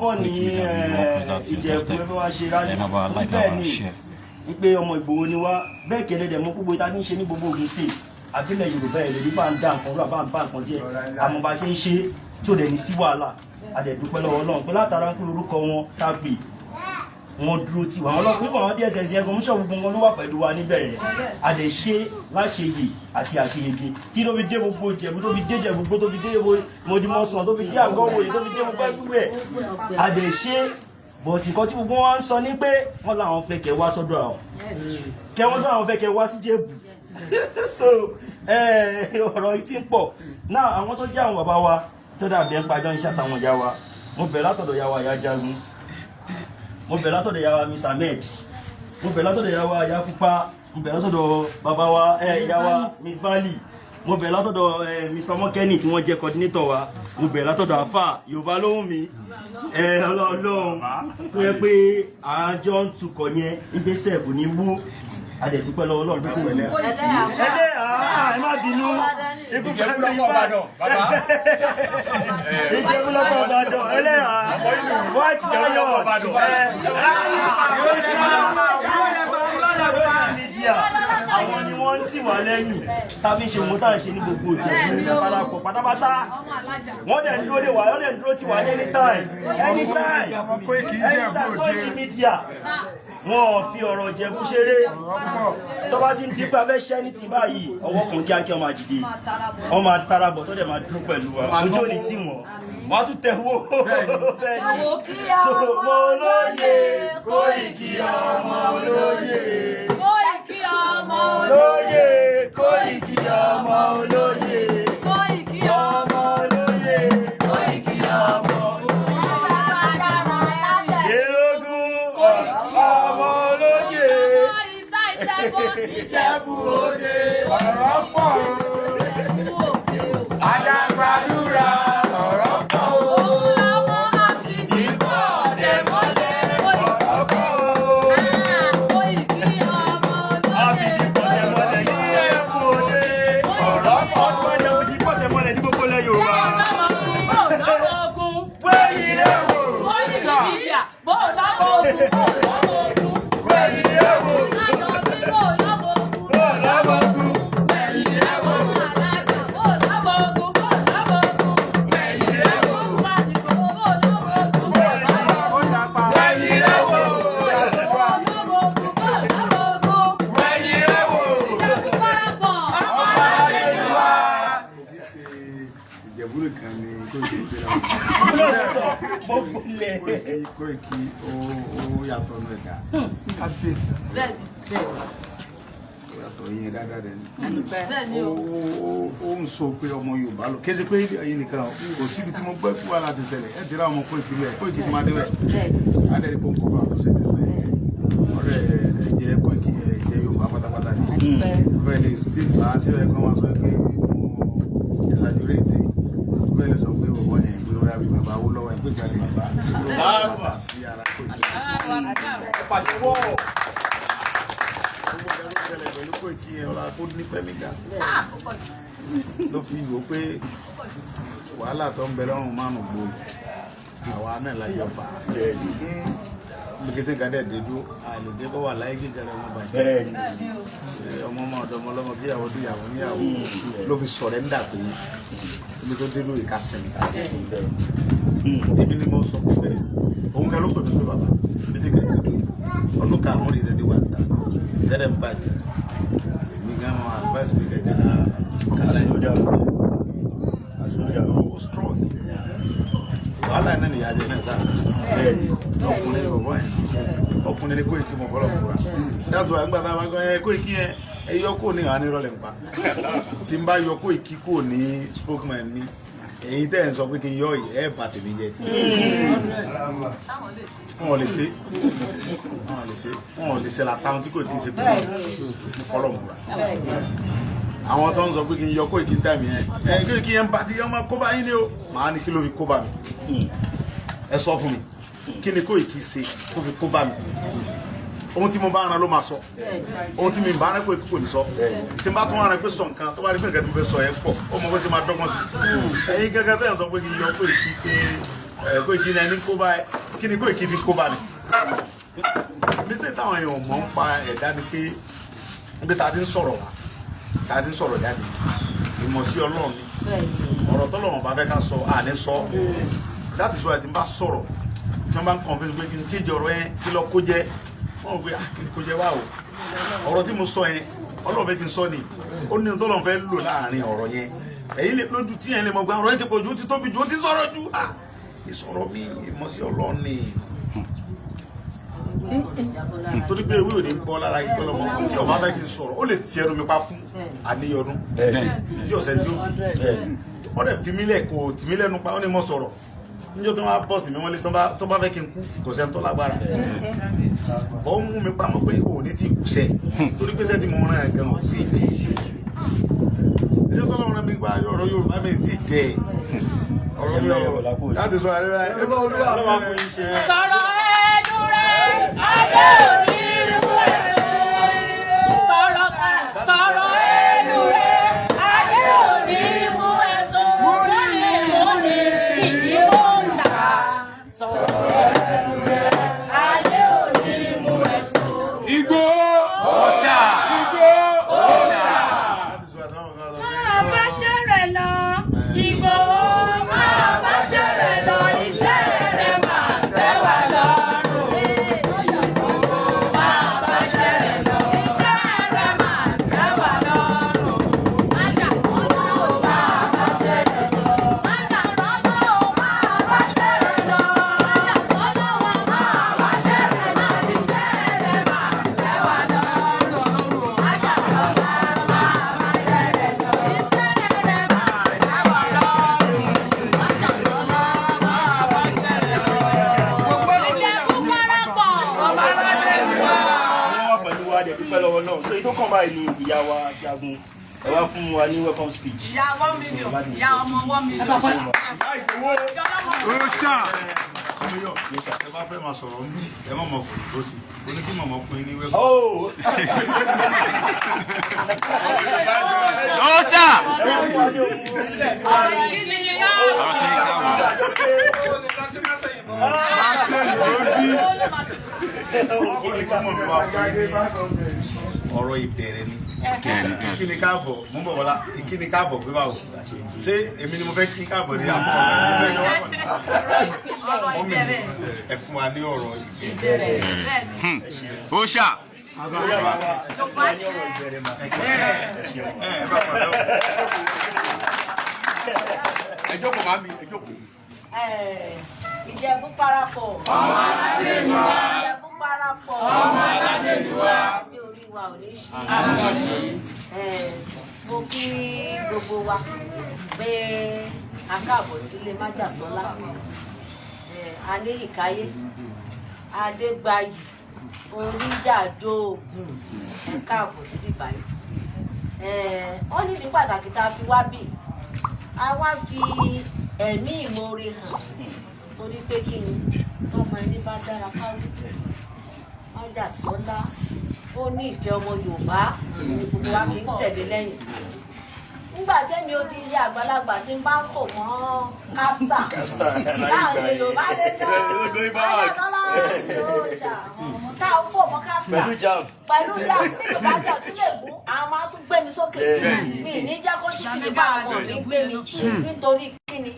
Wọ́n ní Koiki Media, we work without your Ìjẹ̀bú doorstep. ẹ fẹ́ wá ṣe rally. Ẹ má bá wa like Bẹ́ẹ̀ our ni share. wípé ọmọ Ìgbòho ni wá. Bẹ́ẹ̀ kẹ́lẹ́ dẹ̀ mọ́ gbogbo ìta tí ń ṣe ní gbogbo Ogun State àbílẹ̀ Yorùbá ẹ̀ lè rí bá ń dá nǹkan rú àbá ń bá nǹkan jẹ́. Àmọ́ bá ṣe ń ṣe tí ò dẹ̀ ní sí wàhálà. A dẹ̀ dúpẹ́ lọ́wọ́ Ọlọ́run pé látara ń pè orúkọ wọn tá a pè, wọ́n dúró tì wá. Àwọn ọlọ́pàá pípọ̀, àwọn DSS yẹn, kọmíṣọ̀, gbogbo wọn ló wà pẹ̀lú wa níbẹ̀ yẹn. A dẹ̀ ṣe láṣeyè àti àṣeyege kí ló fi dé gbogbo Ìjẹ̀bú, tó fi dé Ìjẹ̀bú gbó, tó fi dé Mòdìmọ̀sán, tó fi dé Àgọ́wòye, tó fi dé gbogbo everywhere. A dẹ̀ ṣe. But nǹkan tí gbogbo wọn ń sọ ní pé wọ́n làwọn fẹ́ kẹ́ wá sọ́dọ̀ àwọn, kẹ́ wọ́n láwọn fẹ́ kẹ́ wá sí Jẹ̀bú. So ọ̀rọ̀ yìí ti ń pọ̀ náà. Àwọn tó jẹ́ àwọn bàbá wa tó dàbí ẹ̀ ń pàjọ́ iṣẹ́ àtàwọn ìyá wa, mo bẹ̀ látọ̀dọ̀ ìyá wa, ìyá Jagun. Mo bẹ̀ látọ̀dọ̀ ìyá wa, Miss Ahmed. Mo bẹ̀ látọ̀dọ̀ ìyá wa, ìyá Pupa. Mo bẹ̀ látọ̀dọ̀ bàbá wa, ìyá wa, Miss Bali. Mo bẹ̀ látọ̀dọ̀ Mr. Mọ́kẹ́nì tí wọ́n jẹ́ coordinator wa. Mo bẹ̀ látọ̀dọ̀ àfà Yorùbá lóhùn mi, Ọlọ́run tó yẹ pé àjọ ń tukọ̀ yẹn, ìgbésẹ̀ kò ní wó. A dẹ̀ dúpẹ́ lọ́wọ́ Ọlọ́run pé kò wú. Ẹlẹ́, ẹ má bínú, ikú Ìjẹ̀bú lọ́kọ̀ Ìbàdàn, bàbá. Ìjẹ̀bú lọ́kọ̀ Ìbàdàn, ẹlẹ́, white lion media, àwọn ni wọ́n ń tì wá lẹ́yìn tàbí ṣe ohun tá à ń ṣe ní gbogbo Ìjẹ̀bú parapọ̀ pátápátá. Wọ́n dẹ̀ ń dúró dè wá, wọ́n dẹ̀ ń dúró tì wá ní anytime, anytime, anytime. Koiki Media, wọn ò fi ọ̀rọ̀ Ìjẹ̀bú ṣeré. Tó bá ti ń dín pé a fẹ́ ṣẹ́ ní ti báyìí, ọwọ́ kan kíákíá máa dìde, wọ́n máa tara bọ̀, tó dẹ̀ máa dúró pẹ̀lú wa. Ojú ò ní tì wọ́n, wọ́n á tún tẹ̀ wó. Bẹ́ẹ̀ ni. So mo olóye Koiki, ọmọ olóye. Koiki ọmọ Olóye Koiki, ọmọ olóye. Koiki. Ọmọ olóye Koiki, ọmọ Erógún, ọmọ olóye. Ìta Ìjẹ̀bú. Ìjẹ̀bú Òde. Ọ̀rọ̀ pọ̀ o. Adágbàdúrà ọ̀rọ̀ pọ̀ o. Òun lọmọ àfìdípọ̀ Tẹ̀ mọ́lẹ̀ ọ̀rọ̀ pọ̀ o. Koiki ọmọ olóye. Àfìdípọ̀tẹ̀mọ́lẹ̀ ní Ìjẹ̀bú Òde. Ọ̀rọ̀ pọ̀. Ọdún ẹ̀jẹ̀ àfìdípọ̀tẹ̀mọ́lẹ̀ ní gbogbo ilẹ̀ Yorùbá. Bó lọ́wọ́ ogun. Wẹ́yìn lè wò. Koiki Media. Bó lọ́wọ́ ogun. Bó lọ́wọ́ ogun. Wẹ́yìn lè wò. Ayọ̀ mi bó lọ́wọ́ ogun. Bó lọ́wọ́ ogun. Ẹ̀yìn rẹ̀ wò. Alájà bó lọ́wọ́ ogun. Bó lọ́wọ́ ogun. Ẹ̀yìn rẹ̀ wò. Usman Ìgbòho bó lọ́wọ́ ogun. Bó lọ́wọ́ ogun. Ẹ̀yìn rẹ̀ wò. Bó lọ́wọ́ ogun. Bó lọ́wọ́ ogun. Ẹ̀yìn rẹ̀ wò. Ìjẹ̀bú parapọ̀. Ọmọ Adédùwà. Ṣe Ìjẹ̀bú nìkan ni Koiki gbé ra? Gbogbo ilẹ̀. Koiki ó yàtọ̀ nù ẹ̀dá. Bẹ́ẹ̀ni. Ó yàtọ̀ yẹn dáadáa rẹ̀ ni. Bẹ́ẹ̀ni ó o. ó ń sọ pé ọmọ Yorùbá lọ kí ẹ ṣe pé ẹ̀yin nìkan o, kò síbi tí mo gbọ́ fún wa láti ṣẹlẹ̀. Ẹ ti rá ọmọ Koiki bẹ́ẹ̀, Koiki tí máa dé bẹ́ẹ̀ adẹ́rẹ́ kó ń kọ́ fún àtúnṣe bẹ́ẹ̀. Ọ̀rẹ́ ẹ̀ jẹ́ Koiki, ẹ̀ jẹ́ Yorùbá pátápátá ni. Fẹ́ lè steve bá tí ẹ̀ kọ́ máa sọ pé mo exaggerate, fẹ́ lè sọ pé bọ̀bọ̀ yẹn pé ó yà bí bàbá Awólọ́wọ̀ ẹ̀ pé ìgbà ni bàbá bàbá sí ara Koiki. Pàtẹ́wọ́. Gbogbo ìgbà tó ṣẹlẹ̀ pẹ̀lú Koiki yẹn, ọ̀la kó nífẹ̀ẹ́ mi gan ló fi wò pé wàhálà tó ń bẹ lọ́rùn márùn gbòòrò, àwa náà la jọ fà á. Lókèté kan dẹ̀ dédú àlèdè kó wà láyé kíkẹ́ rẹ̀ wọ́n bàjẹ́. Bẹ́ẹ̀ni. Ọmọ ọmọ ọ̀dọ́ ọmọ ọlọ́mọ kíyàwó dúyàwó níyàwó ló fi sọ̀rẹ́ńdà pé ibi tó dé lóye ká sinmi. Èmi ni mo sọ fún bẹ́ẹ̀, òun kan ló pè mí pé bàbá bí ti kẹ́ dúdú ọdún karùn-ún rí tẹ́tí wà ta tẹ́lẹ̀ ń bàjẹ́. Èmi gan mọ advice pé kẹjẹ ká ká Slow down. Slow down. Ó strong. Wàhálà náà nìyá jẹ náà sáà. Ọkùnrin ni bọ̀bọ̀ yẹn, ọkùnrin ni Koiki mọ̀ fọlọ́ fúra. That's why nígbà tá a bá gbọ́ ẹ Koiki yẹn, ẹ yọ kó ní àwọn anírọ̀lẹ̀ nípa tí n bá yọ Koiki kó ní spokesman mi. Èyí tẹ́ ẹ̀ ń sọ pé kí n yọ yìí, ẹ bà tèmi jẹ́. Wọn ò lè ṣe, wọn ò lè ṣe, wọn ò lè ṣe làtàwọn tí Koiki ṣe pé mo fọlọ́ fúra. Àwọn tó ń sọ pé kí n yọ Koiki ń tàmí yẹn, ẹ Koiki yẹn ń bá ti yẹn máa kó bá yín ni o. Màá ní kí ló fi kó bá mi? Ẹ sọ fún mi, kí ni Koiki ṣe tó fi kó bá mi? Ohun tí mo bá ran ló máa sọ. Ohun tí mi bá rán Koiki kò ní sọ. Tí n bá tún rán pé sọ nǹkan tó bá rí pé nǹkan tí mo fẹ́ sọ yẹn pọ̀, ó mọ bó ṣe máa dọ́gbọ́n sí. Ẹ̀yin gẹ́gẹ́ tẹ́ ẹ̀ ń sọ pé kí n yọ Koiki pé Ẹ Koiki ní ẹni kó bá ẹ, kí ni Koiki fi kó bá mi? Mistake táwọn èèyàn mọ̀ ń pa ẹ̀dá ni pé níbi tá a ti ń sọ̀rọ̀ wá, tá a ti ń sọ̀rọ̀ jáde, ìmọ̀ sí Ọlọ́run ni. Ọ̀rọ̀ tọ́lọ́run bá fẹ́ ká sọ, àní sọ. That is why tí n bá sọ̀rọ̀, tí wọ́n bá ń confuse pé kí n change ọ̀rọ̀ yẹn, kí lọ kó jẹ́, wọ́n rò pé, ah, kí ni kó jẹ́ wá o? Ọ̀rọ̀ tí mo sọ yẹn, Ọlọ́run fẹ́ kí n sọ ni. Ó ní tọ́lọ́run fẹ́ lò láàrin ọ̀rọ̀ yẹn. Ẹ̀yin lè lójú tí yẹn lè mọ̀ pé ọ̀rọ̀ yẹn ti pọ̀ jù, ó ti tóbi jù, ó ti sọ̀rọ̀ jù. Ah, ìsọ̀rọ̀ mi, ìmọ̀ sí Ọlọ́run ni, torí pé ewé ò ní bọ́ lára ikọ́ lọ́mọ. Tí ọba fẹ́ kí n sọ̀rọ̀, ó lè ti ẹnu mi pa fún àníyọdún tí ọ̀sẹ̀ tí ó ó dẹ̀ fi mí lẹ̀, kò tì mí lẹ́nu pa, ó ní mo sọ̀rọ̀ níjọ́ tó máa bọ̀ sí mi wọ́n lé, tó bá fẹ́ kí n kú, kò sẹ́ni tó lágbára bọ́ ń mú mi pamọ́ pé ò ní tí kú sẹ́, torí pé sẹ́ tí mo rán ẹ̀ gan ò sí tí iṣẹ́ tó lọ́wọ́ rán mi gba ọ̀rọ̀ Yorùbá mi tí jẹ́ ọ̀rọ̀ mi ọ̀ láti sọ àríwá ẹ̀. Ọlọ́run á fún yín ṣe. Sọ̀rọ̀ ẹnu rẹ̀, ayé ò ní irú ẹ̀. Sọ̀rọ̀ sọ̀rọ̀ ẹnu rẹ̀, ayé ò ní mú ẹ̀ sọ. Múni múni kì í mú ta. Sọ̀rọ̀ ẹnu rẹ̀, ayé ò ní mú ẹ̀ sọ. Igbó ọ̀ṣà. Igbó ọ̀ṣà. Láti sọ àtàwọn kan sọ pé Máa bá ṣẹ́ rẹ̀ lọ, Ìgbòho máa bá ṣẹ́ rẹ̀ lọ, iṣẹ́ rẹ̀ máa tẹ́ wa lọ́rùn. Ìgbòho máa bá ṣẹ́ rẹ̀ lọ, iṣẹ́ rẹ̀ máa tẹ́ wa lọ́rùn. Ìgbòho máa bá ṣẹ́ rẹ̀ lọ. Máa bá ṣẹ́ rẹ̀ lọ. Máa bá ṣẹ́ rẹ̀ lọ, iṣẹ́ rẹ̀ máa tẹ́ wa lọ́rùn. Máa bá ṣẹ́ rẹ̀ lọ, iṣẹ́ rẹ̀ máa tẹ́ wa lọ́rùn. Ìjẹ̀bú parapọ̀. Ọmọ aládé ni wá. Wọ́n wà pẹ̀lú wa, dẹ̀ dúpẹ́ lọ́wọ́ náà. So èyí tó kàn báyìí ni ìyá wa Jagun, ẹ wá fún wa ní welcome speech. Ìyá 1 million. Ìyá ọmọ 1 million. Ọ̀ṣà. Ọmọ ẹ bá fẹ́ máa sọ̀rọ̀ ń bí, ẹ má mọ̀ kò tó sí o ní kí màmá fún yín ní wẹ́kọ̀. Oh! Ọ̀ṣà. Ẹ wá fún wa ní ohun orílẹ̀ Ó ní kí màmá wá fún yín ní ọ̀rọ̀ ìbẹ̀rẹ̀ ni. Ìkíni káàbọ̀, mú bọ̀ bọ́lá, ìkíni káàbọ̀ pé báwo ṣé èmi ni mo fẹ́ kí káàbọ̀ ní àbọ̀ Ọ̀rọ̀ ìbẹ̀rẹ̀. ẹ fún wa ní ọ̀rọ̀ ìbẹ̀rẹ̀. Ọ̀ṣà. Ìyá wa, ẹ fún wa ní ọ̀rọ̀ ìbẹ̀rẹ̀ mà. Ẹ ẹ bá pàdé ọ. Ẹ jókòó màmí, ẹ jókòó. Ìjẹ̀bú parapọ̀. Ọmọ aládé ni wá. Ìjẹ̀bú parapọ̀. Ọmọ aládé ni wá. Adé orí wa ò ní ṣí. Mo kí gbogbo wa pé a káàbọ̀ sílé Májàsọ́lá. Aníyìkáyé, Adégbáyì, Oníjàdóògùn, ẹ káàbọ̀ síbí báyìí. Ó ní ní pàtàkì tá a fi wá bì. A wá fi ẹ̀mí ìmoore hàn torí pé kí ni tọmọ ẹni bá dára káwí. Májàsọ́lá ó ní ìfẹ́ ọmọ Yorùbá, gbogbo wa kì í tẹ̀lé lẹ́yìn. Nígbà tẹ́mi ó di ilé àgbàlagbà tí ń bá ń fò mọ́ kápítà táà ń ṣe Yorùbá lè sọ Májàsọ́lá yóò ṣà táà ń fò mọ́ kápítà Pẹ̀lú jab. Pẹ̀lú jab tí Yorùbá jà kí lè gún àwọn máa tún gbé mi sókè, mi ní jẹ́ kó títí nípa àwọn ò ní gbé mi. Nítorí kíni?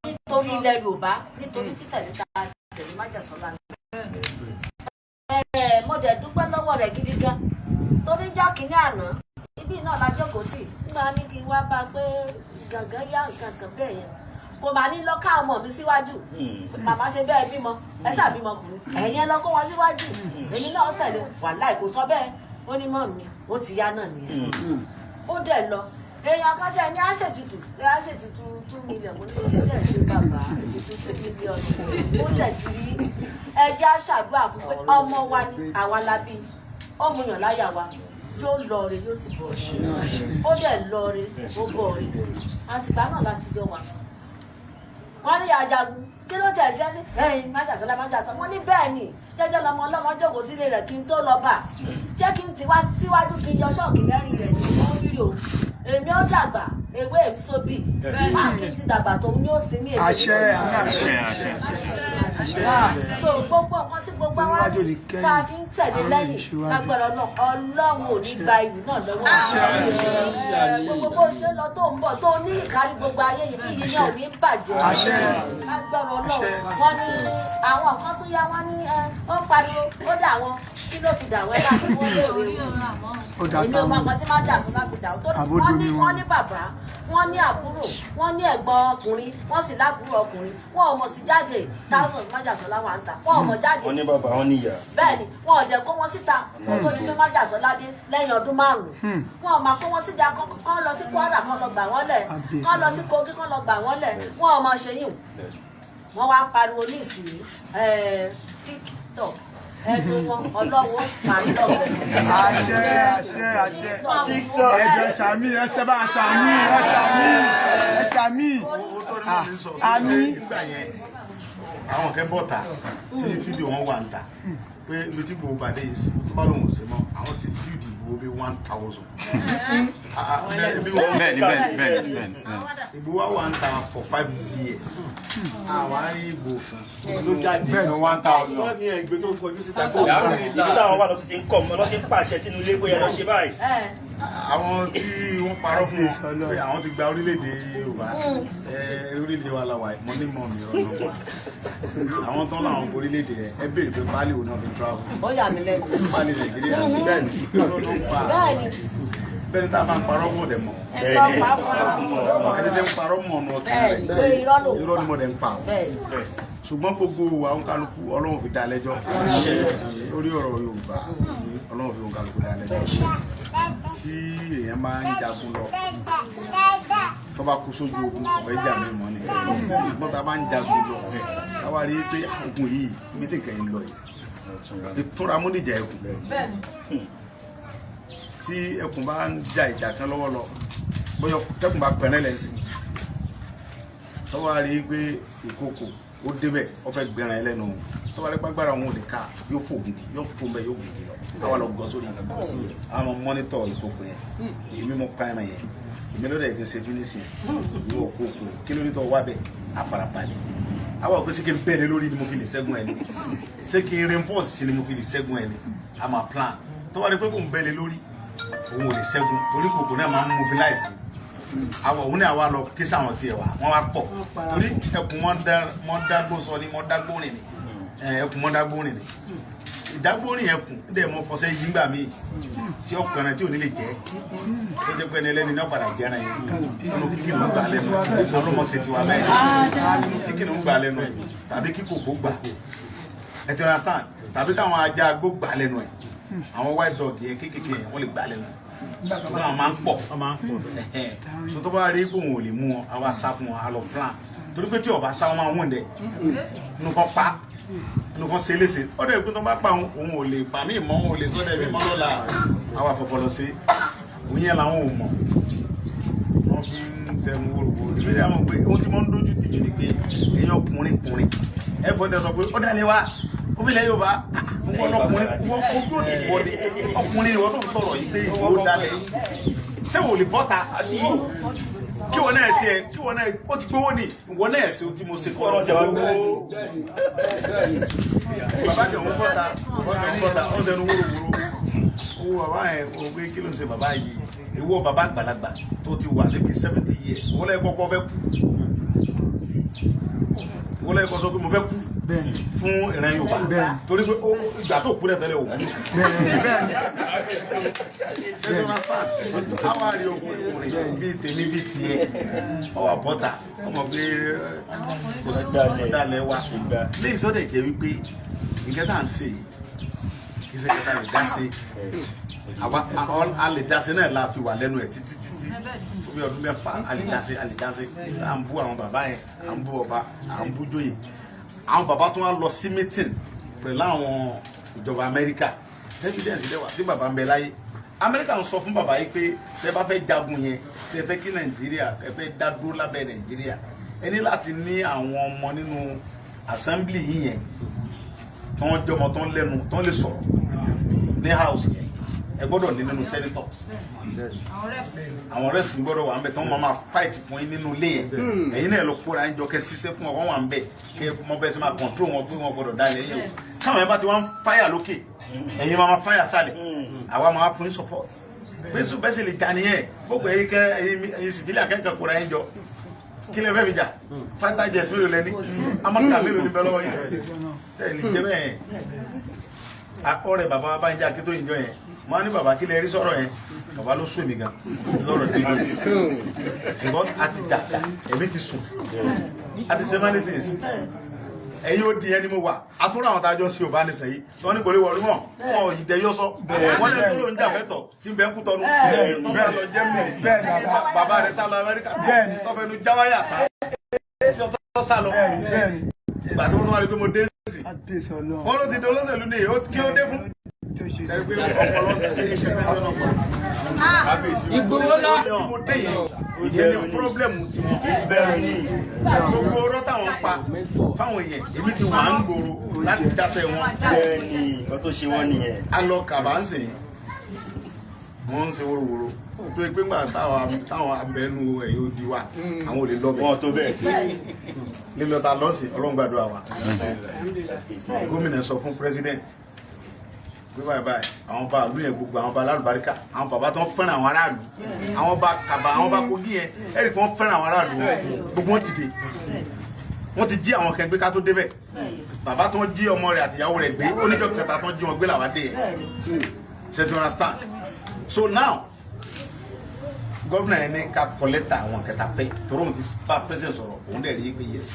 Nítorí ilẹ̀ Yorùbá, nítorí títẹ̀lé ta tẹ̀lé Májàsọ́lá ni. Mo dẹ̀ dúpẹ́ lọ́wọ́ rẹ̀ gidi gan, torí jọ́ kínní àná ibi náà la jókòó sí nígbà ní kí n wá bá a pé gàngán yá nǹkan kan bẹ́ẹ̀ yẹn, kò máa ní lọ ká ọmọ mi síwájú. Màmá ṣe bẹ́ẹ̀ bímọ, ẹ ṣàbímọ kùnrin, ẹ̀yin ẹ lọ kó wọn síwájú, èmi náà tẹ̀lé. Wàláì kò sọ bẹ́ẹ̀, ó ní mọ́ mi ó ti yá náà nìyẹn. Ó dẹ̀ lọ. Èèyàn kan tẹ̀ ní á ṣètùtù, á ṣètùtù 2 million. Mo ní kí lè ṣe bàbá ètùtù 2 million? Ó dẹ̀ ti rí ẹjẹ́ á ṣàdúrà fún pé ọmọ wa ni, àwa la bí, ó mú yàn láyà wa, yóò lọ re, yóò sì bọ̀ re. Ó dẹ̀ lọ re, ó bọ̀ re. Àtìgbà náà láti jọ wà. Wọ́n ní Ajagun, kí ló tẹ̀ ṣe sí ẹ̀yìn Májàsọ́lá? Májàsọ́lá, wọ́n ní bẹ́ẹ̀ ni, jẹ́jẹ́ lọmọ ọlọ́mọ jókòó sílé rẹ̀ kí n tó lọ bà. Ṣé kí n ti wá síwájú kí n yọ ṣọ́ọ̀kì lẹ́rìn rẹ̀ ní wọ́n tí o èmi ó dàgbà. Ewé sóbì páàkì ti dàgbà tó ní ó sì ní èdè. Àṣẹ, àṣẹ. Àṣẹ, àṣẹ. So gbogbo nǹkan tí gbogbo wa Níwájú ní kẹ́yìn. tá a fi ń tẹ̀lé Àrùn lẹ́yìn ìṣíwájú. lágbára náà, Ọlọ́run ò ní gba ìlú náà lọ́wọ́. Gbogbo bó ṣe ń lọ tó ń bọ̀ tó ní ìkárí gbogbo ayé yìí, kí yìí náà ò ní bàjẹ́ Àṣẹ. lágbára Ọlọ́run. Àṣẹ. Wọ́n ní àwọn kan tún yá, wọ́n ní ẹ ó ń pariwo ó dà wọ́n, kí ló fi dà wọ́n? Ẹ bá fi wọ́n léèrè. Ó dà Èmi ò mọ táwọn. nǹkan tí má dà tó láfi dà wọ́n tó. Àbódò Wọ́n ní ni wọ́n wọ́n. ní bàbá, wọ́n ní àbúrò, wọ́n ní ẹ̀gbọ́n ọkùnrin, wọ́n sì lábúrò ọkùnrin. Wọ́n ò mọ̀ sí jáde. Thousands májàsọ́lá wà ń ta, wọ́n ò mọ̀ jáde. Wọ́n ní bàbá, wọ́n ní ìyá. Bẹ́ẹ̀ ni, wọn ò dẹ̀ kó wọn síta kó tó ní pé májàsọ́lá dé lẹ́yìn ọdún 5. Wọn ò máa kó wọn síta kán lọ sí Kwara kán lọ gbà wọ́n lẹ̀, kán lọ sí Kogi kán lọ gbà wọ́n lẹ̀. Wọn ò mọ̀ ṣe yìí. Wọ́n wá ń pariwo ní ìsìn TikTok, ẹnu wọn ọlọ́wọ́ màá ń lọ. Àṣẹ, àṣẹ, àṣẹ. TikTok. Ẹjọ sàmì, ẹsẹ bá sàmì, ẹ sàmì, ẹ sàmì. Àmì. Nígbà yẹn, àwọn kẹ́ bọ́ta tí fídíò wọn wà ń ta pé ibi tí Ìgbòho bàdé yìí sí, tó bá lóun ò sí mọ́, àwọn ti fídíò Ìgbòho bí 1,000. Bẹ́ẹ̀ni, bẹ́ẹ̀ni, bẹ́ẹ̀ni, bẹ́ẹ̀ni. Ìgbòho wà ń ta for 5 years, àwọn arí Ìgbòho kan Ló jáde. Bẹ́ẹ̀ni, 1,000. Wọ́n ní ẹgbẹ́ tó kọjú síta kó Ibi táwọn wà lọ́tún ti ń kọ̀ mọ́ lọ́tún ń pàṣẹ sínú ilé bóyá lọ ṣe báyìí. Àwọn tí wọ́n parọ́ fún wọn pé àwọn ti gba orílẹ̀-èdè Yorùbá, orílẹ̀-èdè wa la wà, mọ́ ní mọ́ mi ọ̀nà wa. Àwọn tán láwọn orílẹ̀-èdè yẹn, ẹ béèrè pé báàlì wo náà fi travel? Ó yà mí lẹ́nu. Báàlì Nàìjíríà, bẹ́ẹ̀ ni ló ń pa. Bẹ́ẹ̀ni. Bẹ́ẹ̀ ni, tá a bá ń parọ́ mọ̀ dẹ̀ mọ̀. Ẹ̀tọ́ pa fún wa. Ẹni tẹ́ ń parọ́ mọ̀ ọ̀nà ọ̀tún Bẹ́ẹ̀ni, rẹ̀ pé irọ́ ló ń irọ́ ni mo dẹ̀ ń pa o. Bẹ́ẹ̀ni. Ṣùgbọ́n gbogbo wa ń kálukú, Ọlọ́run fi dá lẹ́jọ́ lórí ọ̀rọ̀ Yorùbá. Ọlọ́run fi ń kálukú dá lẹ́jọ́. Tí èèyàn máa ń jagun lọ, tó bá kú sójú ogun, kò fẹ́ jà mí mọ́ ni. Ṣùgbọ́n tá a bá ń jagun lọ, ká wá rí i pé ogun yìí, ibi tí nǹkan yìí lọ yìí, ìtúra mú níjà ẹkùn. Tí ẹkùn bá ń ja ìjà kan lọ́wọ́ lọ, bóyá tẹkùn bá pẹ̀rẹ́ lẹ́sìn, tó wá rí i pé ìkòkò ó débẹ̀, ó fẹ́ gbẹran ẹ lẹ́nu, tó wá rí pàgbára òun ò lè ká, yóò fò gùngì, yóò kó mbẹ, yóò gùngì lọ. Àwa lọ gọ sórí àwọn monitor ìkòkò yẹn. Èmi mo pa ẹran yẹn, èmi ló dẹ̀ kí n ṣe finish yẹn. Ìwọ kòkò yẹn, kí ló ní tó wá bẹ̀? Àfarabalẹ̀ àwa ò pé ṣé kí n bẹ̀rẹ̀ lórí ni mo fi lè ṣẹ́gun ẹ̀ ni, ṣé kí n reinforce sí ni mo fi lè ṣẹ́gun ẹ̀ ni? A máa plan. Tó wá rí pé kò ń bẹ̀rẹ̀ lórí, òun ò lè ṣẹ́gun, torí kòkò náà máa ń mobilize ni. Àwọn òun ní àwa lọ kí sáwọn tiẹ̀ wá, wọ́n wá pọ̀, torí ẹkùn wọn dágbó sọ ni, wọ́n dágbó rìn ni. Ẹkùn wọn dágbó rìn ni. Ìdágbó rìn ẹkùn dẹ̀ mọ fọṣẹ yìí ńgbà míì tí ọkùnrin tí ò ní lè jẹ́, tó jẹ́ pé ẹni ẹlẹ́ni náà padà jẹ́ràn yẹn nínú kíkì ló ń gbà lẹ́nu. Ọlọ́mọ ṣe tiwa bẹ́ẹ̀, kíkì ló ń gbà lẹ́nu ẹ̀, tàbí kíkòkò gbà ẹ ti understand, tàbí káwọn ajá agbó gbà lẹ́nu ẹ̀, àwọn white dog yẹn kéékèèké yẹn, wọ́n lè gbà lẹ́nu ẹ̀ tó náà máa ń pọ̀. So tó bá rí pé òun ò lè mú wọn, àwa sá fún wọn, a lọ plan, torí pé tí ọba sá, wọn máa wọ̀n dẹ̀ inú kan pa, inú kan ṣe léṣe. Ọdọ ìpín tó bá pa òun, òun ò lè pa mí mọ́, òun ò lè sọ́dẹ̀ mí mọ́ lọ́la. Àwa fọpọlọ sí òun yẹn làwọn ò mọ̀, wọ́n fi ń sẹ́nu wóróworó. Ìbí yà mọ̀ pé ohun tí wọ́n ń dójú tì mí ni pé ẹ̀yin ọkùnrin kùnrin ẹ bọ́ tẹ sọ pé ó dalẹ̀ wá obìnrin Yorùbá, wọ́n ọkùnrin, wọ́n ojú òdì wọ́n ni ọkùnrin ni wọ́n tó ń sọ̀rọ̀ yìí pé ìwọ dalẹ̀. Ṣé wò lè bọ́ta kí wọ́n náà tiẹ̀, kí wọ́n náà ó ti gbówó ni ìwọ náà ṣe ohun tí mo ṣe kọ́ Ọlọ́run ti wá gbówó. Bàbá jẹ̀ ń bọ́ta, bàbá jẹ̀ ń bọ́ta, ó ń sẹnu wóróworó. Owó bàbá yẹn, o pé kí ló ń ṣe bàbá yìí? Ìwọ bàbá àgbàlagbà tó ti wà níbi 70 years, ìwọ lẹ́yìn kọ́kọ́ fẹ́ kú, ìwọ lẹ́yìn kọ́ sọ pé mo fẹ́ kú Bẹ́ẹ̀ni. fún ìran Yorùbá. Bẹ́ẹ̀ni. Torí pé ìgbà tó kú lẹ́tẹ̀lẹ̀ o. Bẹ́ẹ̀ni, bẹ́ẹ̀ni. Àwa rí ọkùnrin bíi tèmi bíi tiẹ̀, ọwọ́ bọ́tà ọmọ pé kò sí dalẹ̀ wa léyìí tó dẹ̀ jẹ́ wípé nǹkan tá à ń ṣe yìí kì í ṣe kẹta lè dá sí. Àwa a lè dá sí náà la fi wà lẹ́nu ẹ̀ títí títí fún bí ọdún 6. A lè dá sí, a lè dá sí. À ń bú àwọn bàbá yẹn, à ń bú ọba, à ń bú jóyè. Àwọn bàbá tó wá lọ sí meeting pẹ̀lú àwọn ìjọba Amẹ́ríkà, evidence dẹ̀ wà tí bàbá ń bẹ láyé. Amẹ́ríkà ń sọ fún bàbá yìí pé tẹ bá fẹ́ jagun yẹn, tẹ fẹ́ kí Nàìjíríà, ẹ fẹ́ dá dúró lábẹ́ Nàìjíríà, ẹ ní láti ní àwọn ọmọ nínú assembly yìí yẹn tó ń jọmọ, tó ń lẹ́nu, tó ń lè sọ̀rọ̀ ní house yẹn. Ẹ gbọ́dọ̀ ní nínú senators, àwọn reps gbọ́dọ̀ wà ń bẹ̀ tí wọ́n máa fight fún yín nínú ilé yẹn. Ẹ̀yin náà lọ kóra yín jọ kẹ́ ṣiṣẹ́ fún wọn, wọ́n wà ń bẹ̀ kẹ́ mọ bẹ́ẹ̀ sẹ́ máa control wọn pé wọ́n gbọ́dọ̀ dá ilẹ̀ yẹn o. Táwọn yẹn bá ti wá ń fáyà lókè, ẹ̀yin máa fáyà sálẹ̀, àwa máa fún yín support. Bẹ́sù bẹ́sẹ̀ lè jà nìyẹn. Gbogbo ẹ̀yin kẹ́ ẹ̀yin civilian kẹ́kẹ́ kóra yín jọ, kí lè fẹ́ fi jà? Fighter jet mélòó lẹ́ni? Amọ́ta mélòó ní bẹ́ẹ̀ lọ́wọ́ yín? Ẹ̀ lè jẹ́ bẹ́ẹ̀. Ọ̀rẹ́ bàbá wa bá ń jẹ́ akító ìjọ yẹn, mo á ní, "Bàbá, kí lè rí sọ̀rọ̀ yẹn?" Bàbá ló sún mi gan lọ́rọ̀ dé, because a ti jà, ẹ̀mí ti sùn, a ti ṣe many things. Ẹ̀yin ó di ẹni mo wà àtúrò àwọn tájọ sí Yorùbá nìsín yìí tí wọ́n ní kò lè wọ̀lú mọ̀ wọn ò yìí yọ sọ wọ́n ní tó ló ń jà fẹ́tọ̀ tí ń bẹ́ ń kú tọ́nu tó sá lọ Germany, bàbá rẹ̀ sá lọ Amẹ́ríkà, tó fẹnu jáwáyà tí ó sá lọ. Ìgbà tí wọ́n tún wá rí pé mo dé sí, wọ́n ló ti di olóṣèlú ní kí ló dé fún sẹ́ni pé ọpọlọ ti ṣe iṣẹ́ fẹ́ sọ́nà ọpọlọ. Ìgbòho lọ. Tí mo dé yẹn, ìyẹn ni problem tiwọn. Bẹ́ẹ̀ ni. Gbogbo ọ̀rọ̀ táwọn pa fáwọn èèyàn, èmi ti wà ń gbòòrò láti jáṣẹ́ wọn. Bẹ́ẹ̀ ni, nǹkan tó ṣe wọ́n nìyẹn. A lọ kàbá ń sìn, wọ́n ń ṣe wóróworó tó yẹ pé ńgbà táwọn abẹnú ẹ̀yìn odi wa, àwọn ò lè lọ bẹ̀. Wọn tó bẹ́ẹ̀. Lílọ ta lọ́sìn, Ọlọ́run gbàdúrà wa. Gómìnà sọ fún president pé báyìí báyìí, àwọn bá ìlú yẹn, gbogbo àwọn bá alálùbáríkà, àwọn bàbá tó ń fẹ́ràn àwọn aráàlú, àwọn bá Kàbá, àwọn bá Kogi yẹn, ẹ̀rì kan fẹ́ràn àwọn aráàlú wọn, gbogbo wọn dìde. Wọ́n ti jí àwọn kan gbé ká tó débẹ̀. Bàbá tó ń jí ọmọ rẹ̀ àtìyàwó rẹ̀ gbé, oníjọ́ kẹta tó ń jí wọn gbé làwọn dé yẹn. Ṣe ti understand? So now, gómìnà yẹn ní ká kọ lẹ́tà àwọn kẹta fẹ́, torí òun ti bá president sọ̀rọ̀, òun dẹ̀ rí i pé yes,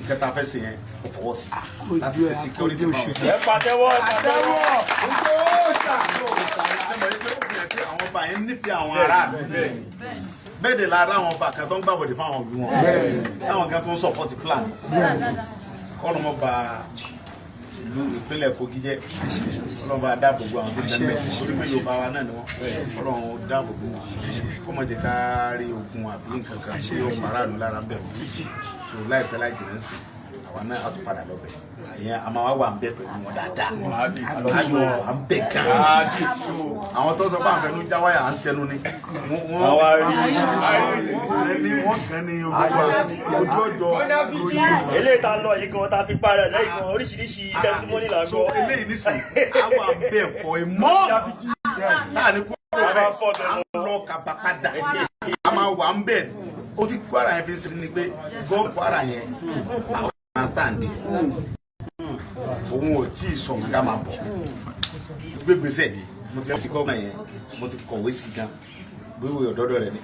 kẹta fẹ́ ṣe yẹn, kò fọwọ́ sí láti ṣe security fáwọn. Ẹ pàtẹ́wọ́, ẹ pàtẹ́wọ́. Ṣé mo rí pé ó fi hàn pé àwọn ọba yẹn nífẹ̀ẹ́ àwọn aráàlú? Bẹ́ẹ̀ dẹ̀ lára àwọn ọba kan tó ń gbàbọ̀dé fáwọn ìlú wọn, táwọn kan tó ń support Fúlàní. Kọ́nù mọ́ ba ìlú ìpínlẹ̀ Kogi jẹ́, Ọlọ́run bá dáàbò bo àwọn tó bẹ́ẹ̀ bẹ́ẹ̀, torí pé Yorùbá wa náà ni wọ́n. Ọlọ́run dáàbò bo wọn, kó má jẹ́ ká rí ogun àbí nǹkan kan tí yóò pa aráàlú lára ń bẹ̀ wọ́n. Tó láìpẹ́ láì jìnnà sí, àwa náà á tún padà lọ bẹ̀. Àyẹn a máa wá wà ń bẹ̀ pẹ̀lú wọn dáadáa, ayọ̀ wà ń bẹ̀ gan. Àwọn tó sọ pé àfẹnú jáwáyà à ń sẹnu ni wọ́n Àwa rí. wọ́n kàn ní ojú ọjọ́ lórí sí. Eléyìí tá a lọ yìí gan, tá a fi parẹ́ lẹ́yìn gan, oríṣiríṣi testimony là ń So gbọ́. eléyìí nísìnyí, àwọn abẹ́ for a month táà ní kúrò A máa fọ́ bẹ́ẹ̀, bẹ́ẹ̀ à ń lọ Kàbá padà, a máa wà ń bẹ̀. Ó ti Kwara yẹn fi sinmi ni pé gọ́ Kwara yẹn, àwọn understand yẹn, òun ò tí ì sọ ká máa bọ̀. Mo ti gbé gbèsè, mo ti fi gọ́ọ̀mà yẹn, mo ti kọ̀wé sí gan bí wòye ọ̀dọ́dọ̀ rẹ̀ ni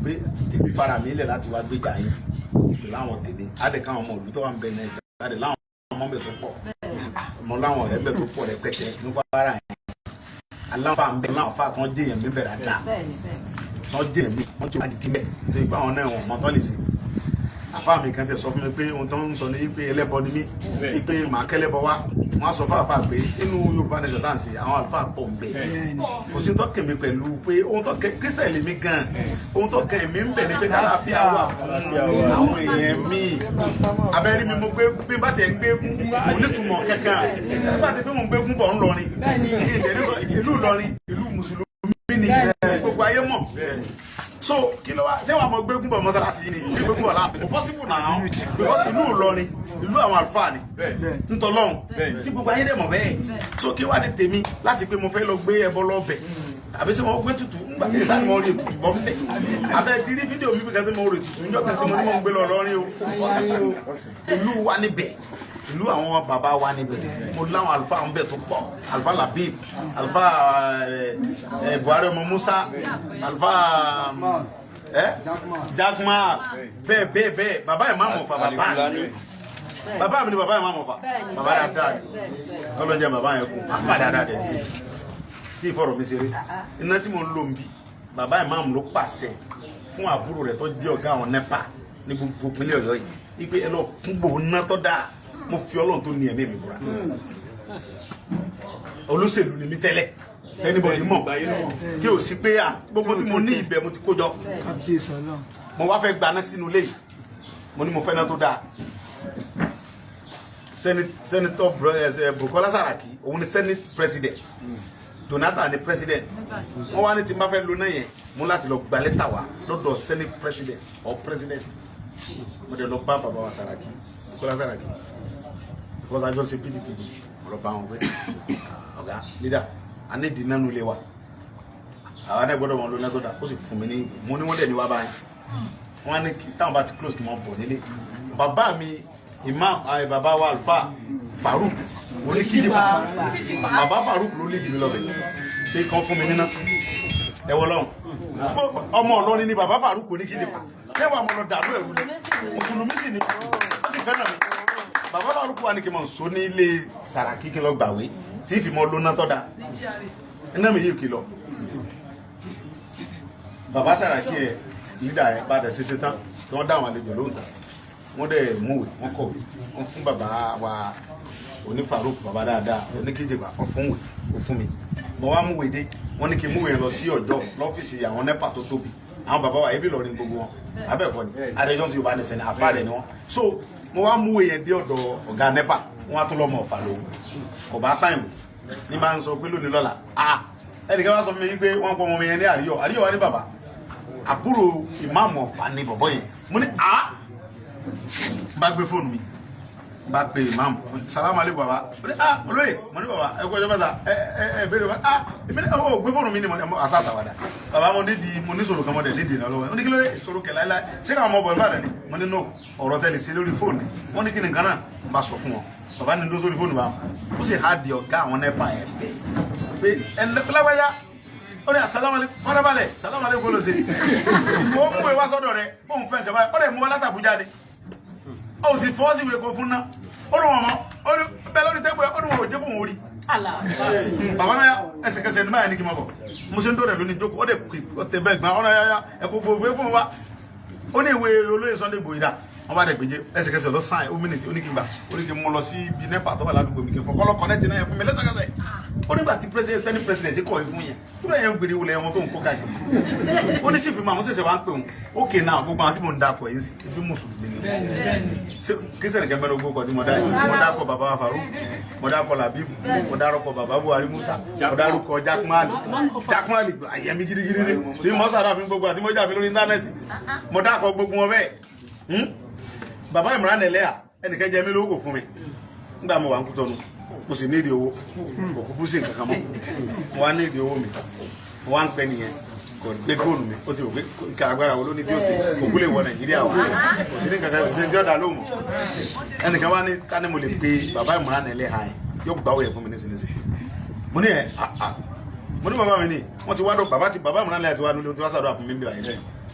pé èmi fara mi lẹ̀ láti wá gbéjà yín pẹ̀lú àwọn tèmi. Á dẹ̀ káwọn ọmọ ìlú tó wà ń bẹ náà, á dẹ̀ láwọn ọmọ bẹ̀ tó pọ̀, mo láwọn ọ̀rẹ́ bẹ̀ tó pọ̀ rẹpẹtẹ ní Kwara yẹn. Aláǹfà ń bẹ, láǹfà tó ń jẹyàn mi bẹ̀ dáadáa, tó ń jẹyàn mi, wọ́n ti wá di bẹ̀ tó ipá àwọn náà wọ́n mọ tó lè ṣe. Àfa mi kan tẹ sọ fún mi pé ohun tó ń sọ ní pé ẹlẹ́bọ ni mí, pé màá kẹ́lẹ́bọ wá. Wọ́n á sọ fún àfa pé inú Yorùbá nation tá à ń ṣe, àwọn àlùfáà pọ̀ ń bẹ. Kò sí tó kàn mí pẹ̀lú pé ohun tó kàn Christian lèmi gan. Ohun tó kàn mí ń bẹ̀ ni pé kálàáfíà wà fún àwọn èèyàn míì. Abẹ́rẹ́ mi, mo gbé bí n bá tiẹ̀ ń gbé kò nítumọ̀ kankan. Nígbà tí bí mo ń gbé gún bọ̀ ń lọrin, ìlú Ìlọrin, ìlú mùsùlùmí ni tí gbogbo ayé mọ̀. So kí ló wá ṣé wàá mọ gbégún bọ̀ mọ́sálásí ni gbégún bọ̀ láàfin? Kò possible now, because ìlú Ìlọrin, ìlú àwọn àlùfáà ni ntọ́lọ́hún tí gbogbo ayé dẹ̀ mọ̀ bẹ́ẹ̀. So kí wàá ní tèmi láti pé mo fẹ́ lọ gbé ẹbọ lọ bẹ̀, àbí sẹ mo gbé tutù ńgbà tí sáà ni mo rí ètùtù bọ́ ńbẹ̀? Abẹ́ ti rí fídíò mi bí kan tí mo rí ètùtù ńjọ́ kan tí mo ní mo ń gbé lọ lọ́rin o. Ìlú wa níbẹ̀, ìlú àwọn bàbá wa níbẹ̀. Mo láwọn àlùfáà ń bẹ̀ tó pọ̀: àlùfáà Labib, àlùfáà Buhari ọmọ Musa, àlùfáà Jackman, bẹ́ẹ̀ bẹ́ẹ̀ bẹ́ẹ̀. Bàbá yìí máa mọ̀ fà, bàbá bàbá mi ni bàbá yìí máa mọ̀ fà, bàbá dáadáa ni. Kọ́lọ́njẹ́ bàbá yẹn kú, àfà dáadáa dẹ̀ sí tí ìfọ̀rọ̀ mi ṣeré. Iná tí mo ń lò ń bí, bàbá ìmáàmù ló pàṣẹ fún àbúrò rẹ̀ tó jẹ́ ọ̀gá àwọn NEPA ní gbogbo ìpínlẹ̀ Ọ̀yọ́ yìí wípé ẹ lọ fún gbòó ná tó dáa. Mo fi Ọlọ́run tó ní ẹ̀mí mi búra, olóṣèlú ni mí tẹ́lẹ̀, tẹ́nibọ̀dì mọ̀ tí ò sí pé à gbogbo tí mo ní ibẹ̀ mo ti kó jọ. Mo wá fẹ́ gbaná sínú ilé yìí, mo ní mo fẹ́ ná tó dáa. Senator Bukola Saraki, òun ni senate president. Jonathan ni president. Wọ́n wá ní tí n bá fẹ́ lo náà yẹn, mo láti lọ gba lẹ́tà wá lọ́dọ̀ senate president or president. Mo dẹ̀ lọ bá bàbá wa Saraki, Bukola Saraki, because àjọ ṣe PDP. Mo lọ bá wọn pé, ọ̀gá leader, a ní ìdí nánú ilé wa, àwa náà gbọ́dọ̀ wọn lóná tó dà. Ó sì fún mi ní, mo ní wọ́n dẹ̀ ní wá báyìí. Wọ́n á ní kí táwọn bá ti close, kí wọ́n bọ̀ nílé bàbá mi, imam ayé, bàbá wa Alfa Farouk oníkíjìpá. Bàbá Farouk ló léjì mi lọ́bẹ̀ pé kàn fún mi níná. Ẹ wọ lọ́hùn, ọmọ Ìlọrin ni bàbá Farouk oníkíjìpá. Ṣé wàá mo lọ dàrú ẹ̀rú ni? Mùsùlùmí sì ni, ó sì fẹ́ràn mi. Bàbá Farouk wà ní kí n mọ̀ sọ ní ilé Sàràkí, kí n lọ gbàwé tí ì fi mọ lóná tọ́ da iná mi yìí kì í lọ. Bàbá Sàràkí ẹ lídà ẹ bá dẹ̀ ṣiṣẹ́ tán tí wọ́n dá àwọn àlejò lóhùn tán, wọ́n dẹ̀ múwèé, wọ́n kọ̀wé, wọ́n fún bàbá wa oní Farouk, bàbá dáadáa oníkejìbá, wọ́n fún wèé, ó fún mi. Mo wá múwèé dé, wọ́n ní kí n múwèé yẹn lọ sí Ọjọ́, lọ́fíìsì àwọn NEPA tó tóbi. Àwọn bàbá wa ebi lọrin gbogbo wọn abẹ́ẹ̀kọ́ ni adéjọ́ sí Yorùbá ní sẹ́ni àfa rẹ̀ ni wọ́n. So mo wá múwèé yẹn dé ọ̀dọ̀ ọ̀gá NEPA, wọ́n á tún lọ́mọ Ọ̀fà lòun kò bá sáyìn wò ní máa ń sọ pé lónìí lọ́la, ah, ẹnìkan wá sọ fún mi pé wọ́n pọ̀ ọmọ mi yẹn ní Àríyọ̀. Àríyọ̀ wá ní bàbá àbúrò ìmáàmù Ọ̀fà ni bọ̀bọ̀ yẹn. Mo ní ah, bá gbé fóònù mi, bá pe ìmáàmù, salamu aleykum baba. Mo ní ah, olóyè. Mo ní baba, ẹ kú ọjọ́ mẹ́ta. Ẹ ẹ ẹ bẹ́ẹ̀ ni, ah, èmi ní ọ gbé fóònù mi ni. Mo ní àṣà àṣàwàdà, baba, mo ní di mo ní sọ̀rọ̀ kan, mo dẹ̀ ní di ìrànlọ́wọ́. Mo ní kí ló dé? Ìṣòro kẹ̀ láíláí, ṣé káwọn ọmọ bọ̀ níbàdàn ni? Mo ní no, ọ̀rọ̀ tẹ́lẹ̀ sí lórí fóònù. Wọ́n ní kí ni nǹkan náà? N bá sọ fún wọn, baba ní dó sórí fóònù bá ó sì há di ọ̀gá àwọn NEPA yẹn bẹ́ẹ̀ pé ẹ lágbájá. Ó ní asalamu aleykum, farabalẹ̀, salamu aleykum ló ṣe. Ó mú ìwá sọ́dọ̀ rẹ̀ bóun fẹ́ ìjọba, ó lè mú wa látàbújá ni, ó sì fọwọ́ sí ìwé kan fún náà. Ó ní wọn mọ́, ó ní bẹ́ẹ̀ lórí tẹ́gbẹ́, ó ní wọn ò jẹ́ kó wọn rí. Bàbá náà ẹsẹ̀kẹsẹ̀ ní báyìí ní kí n máa bọ̀. Mo ṣe ń dọ̀rẹ̀ lónìí jókòó, ó dẹ̀ kí ó tẹ bẹ́ẹ̀ gbọ́n ọ̀nà yáyá ẹ̀kọ́ gbogbo fún wa. Ó ní ìwé olóyè Sunday Igboho dà. Wọ́n bá dẹ̀ gbèjé ẹsẹ̀kẹsẹ̀ lọ sáìn ó mìnìtì. Ó ní kí n gbà, ó ní kí n mú lọ sí ibi NEPA tó wà ládùúgbò mi, kí n fọ kọ́lọ́ connect náà yẹn fún mi lẹ́sẹ̀kẹsẹ̀. Ó nígbà tí president, senate president kọ̀ ẹ́ fún yẹn tó lẹ́yìn gbèrè wọlé wọn tó ń kó káàkiri. Ó ní sífì máa mo ṣẹ̀ṣẹ̀ wá ń pè wọn. Ókè náà, gbogbo àwọn tí mò ń dakọ̀ yìí sí ibi mùsùlùmí ni. Ṣé Christian kẹ́ mẹ́rin ogbó kan tí mo dá yìí? Mo dákọ̀ bàbá wa Farouk, mo dákọ̀ Labibu, mo dárúkọ bàbá Buhari Musa, mo dárúkọ Jackman. Jackman àyẹ̀mí gidigidi ni bí mo sàrà fún gbogbo àti mo jà mí lórí íńtánẹ́ẹ̀tì. Mo dákọ̀ gbogbo wọn bẹ́ẹ̀. Bàbá Imran Ẹlẹ́yà, ẹnìkan jẹ mí lówó, kò fún mi nígbà mo wà ń Kútọ́nù. Mo sì nídìí owó, kò kúkú sí nǹkan kan mọ́. Mo wá nídìí owó mi, mo wá ń pẹ́ nìyẹn, kò gbé fóònù mi. Ó ti rò pé nǹkan agbára wo ló ní tí ó ṣe, kò kú lè wọ Nàìjíríà wa, kò sí ní kankan, kò sí ní tí ó dà lóhùn mọ́. Ẹnìkan wá ní ká ní mo lè pe bàbá Imran Ẹlẹ́yà yẹn, yóò gbà wọ̀ yẹn fún mi nísinsìnyí. Mo ní ẹ ah, mo ní bàbá mi ní wọ́n ti wá dọ̀, bàbá ti bàbá Imran Ẹlẹ́yà ti wá nílé, ti wá sàdúrà fún mi bí wàá.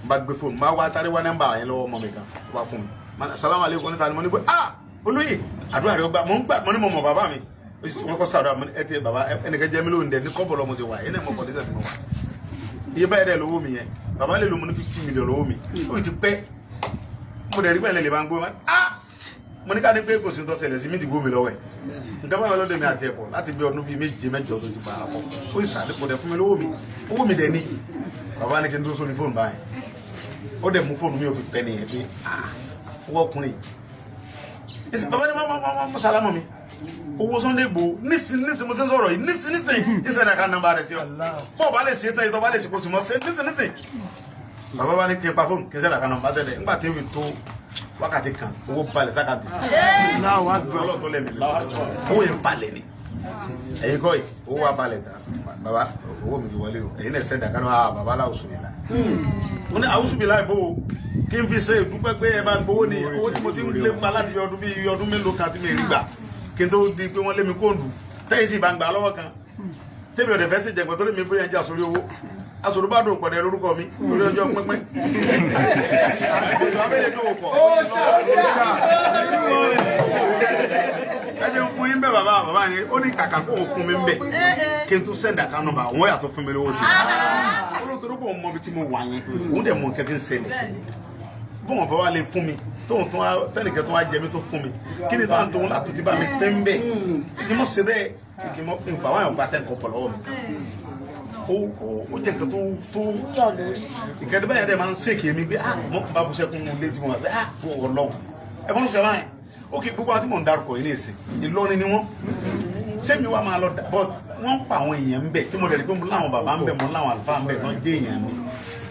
N bá gbé fóònù, n bá wá sáré wá nọ́mbà yẹn lọ́wọ́ ọmọ mi kan, ó bá fún mi. Salamu aleykum, níta ni? Mo ní pé ah, olóyè, àdúrà rẹ gbà. Mo ń gbà, mo ní mo mọ bàbá mi. Wọ́n kọ́ sàdúrà. Mo ní ẹ ti bàbá, ẹnìkan jẹ́ mi lóhùn dẹ̀ ní kọ́bọ̀ lọ́mọ ti wà ẹ̀ náà, mo kọ́ ní sẹ́tì mo wà iye báyìí dẹ̀ lówó mi yẹn. Bàbá lè lo, mo ní 50 million lówó mi, ó ti pẹ́. Mo dẹ̀ rí pẹ̀lẹ́ lè bá ń gbé wọn. Ah, mo ní ká ní pé kò sí tó ṣẹlẹ̀ sí mi ti gbó mi lọ́wọ́ ẹ̀. Nǹkan báyọ̀ lọ́dọ̀ mi àti ẹ̀pọ̀ láti bí ọdún bíi 7 8 tó ti pa àpọ̀, ó sì sàdékò dẹ̀ fún mi lówó mi. Owó mi dẹ̀ ní bàbá ní kí n dúró sórí fóònù báyìí. Ó dẹ̀ mú fóònù mi, ò fi pẹ́ nìyẹn pé ah, owó ọkùnrin. Bàbá ní mọ́ sálámọ̀ mi, owó Sunday Igboho nísìn nísìn, mo ṣe ń sọ̀rọ̀ yìí nísìn nísìn, nísìn ẹ̀ka nọ́mbà rẹ̀ sí ọ bọ́ọ̀ bá lè ṣe é tán, ìtọ́ bá lè ṣe kó sì mọ́ ṣe nísìn nísìn. Bàbá bá ní kí n pa fóònù, kí n sẹ́dá kan nọ́mbà sẹ́dẹ̀. Nígbà tí n fi tó wákàtí kan, owó balẹ̀ sákàtì. Ọlọ́run tó lẹ́mìí, owó yẹn balẹ̀ ni. Ẹ̀yin kọ́ yìí, owó wa balẹ̀ tán. Bàbá, owó mi ti wọlé o, ẹ̀yin náà sẹ́dá kan náà. Bàbá aláwọ̀ sùn yìí la. Mo ní àwùsù bíi láì bó o, kí n fi ṣe ìdúpẹ́ pé ẹ bá gbowó ni. Owó tí mo ti ń lé pa láti ọdún bíi ọdún mélòó kan tí mi rí gbà kí n tó di pé wọ́n lé mi kóòdù, tẹ́yìn sì bá ń gbà lọ́wọ́ kan tẹ́mi ọ̀dẹ̀ fẹ́ sì jẹ̀gbọ́n torí mi bóyá ń jà sórí owó asòrò bá dùn pọ̀dẹ̀ lórúkọ mi torí ọjọ́ pínpín ètò abẹ́lé tó pọ̀. Ẹ jẹ́ fún yín bẹ́ẹ̀. Bàbá yẹn ó ní kàkà kó o fún mi bẹ́ẹ̀, kí n tún send account number òun yàtọ̀ fún mi lówó sí i. Olóòtú pọ̀ mọ ibi tí mo wà yẹn, òun dẹ̀ mọ nǹkan tí ń ṣẹlẹ̀. Bọ́n bá wà lè fún mi tóun tún wá tẹnìkan tó wá jẹ mí tó fún mi, kí ni bá ń tóun látò tí bá mi pín bẹ́ẹ̀, kí n mọ̀ ṣe bẹ́ẹ̀, kí n mọ̀ nípa àwọn àgbà tẹ̀ ń kọ́ pọ̀ lọ́wọ́ mi. Ó jẹ́ nǹkan tó ìkànnì báyìí dẹ̀ máa ń ṣèkì mi pé ah, mo bá bu sẹ́kún létí mo wà pé ah, ọlọ́run ẹ bọ́n kẹ́ báyìí. Ó kì í gbogbo àwọn tí mò ń darúkọ yìí ní ìsìn, Ìlọrin ni wọ́n. Sẹ́mi wa máa lọ dà, but wọ́n ń pa àwọn èèyàn ń bẹ̀ tí mo dẹ̀ rí pé mo láwọn bàbá ń bẹ̀, mo láwọn àlùfáà ń bẹ̀ tán jẹ́ èèyàn mi,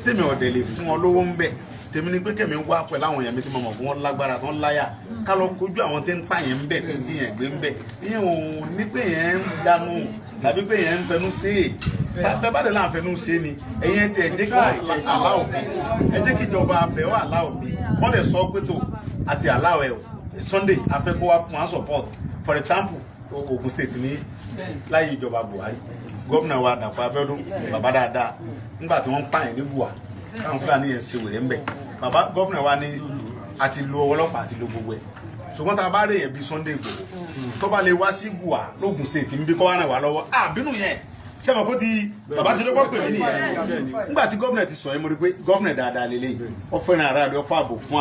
tèmi ọ̀dẹ̀ lè fún ọ lówó ń bẹ̀. Tèmi ni pé kẹ́mi wá pẹ̀lú àwọn èèyàn mi tí mo mọ̀ fún wọn lágbára tán láyà, ká lọ kojú àwọn tí ń pààyàn ń bẹ̀, tí ń jiyàn gbé ń bẹ̀. Ìyẹn ò ní pé yẹn ń dànù tàbí pé yẹn ń fẹnu sí è tàbí bá dẹ̀ láǹ fẹnu sí ni. Ẹ̀yẹn tí ẹ jẹ́ kí aláwọ̀ bí, ẹ jẹ́ kí ìjọba abẹ́ wà aláwọ̀ bí wọ́n lè sọ pé tó àti aláwọ̀ ẹ̀ Sunday afẹ́kọ́ wá fún wa support. For example, Ogun State ní láyé ìjọba Buhari, gómìnà wa Dàpọ̀ Abíọ́dún, bàbá dáadáa, nígbà tí wọ́n ń pààyàn ní Gùwà, káwọn Fúlàní yẹn ṣe wèrè ńbẹ, bàbá gómìnà wa ní àti lo ọlọ́pàá àti lo gbogbo ẹ̀, ṣùgbọ́n tá a bá rí èèyàn bíi Sunday Igboho tó bá lè wá sí Gùwà lógun State ń bí kọ́ wá ràn wá lọ́wọ́, àbínú yẹn sẹ́wọ̀n kó ti bàbá ti lọ́gbọ́n pè mí nìyẹn. Nígbà tí gómìnà ti sọ yẹn, mo rí pé gómìnà dáadáa lélẹ́yìí, ó fẹ́ràn aráàlú, ó fààbò fún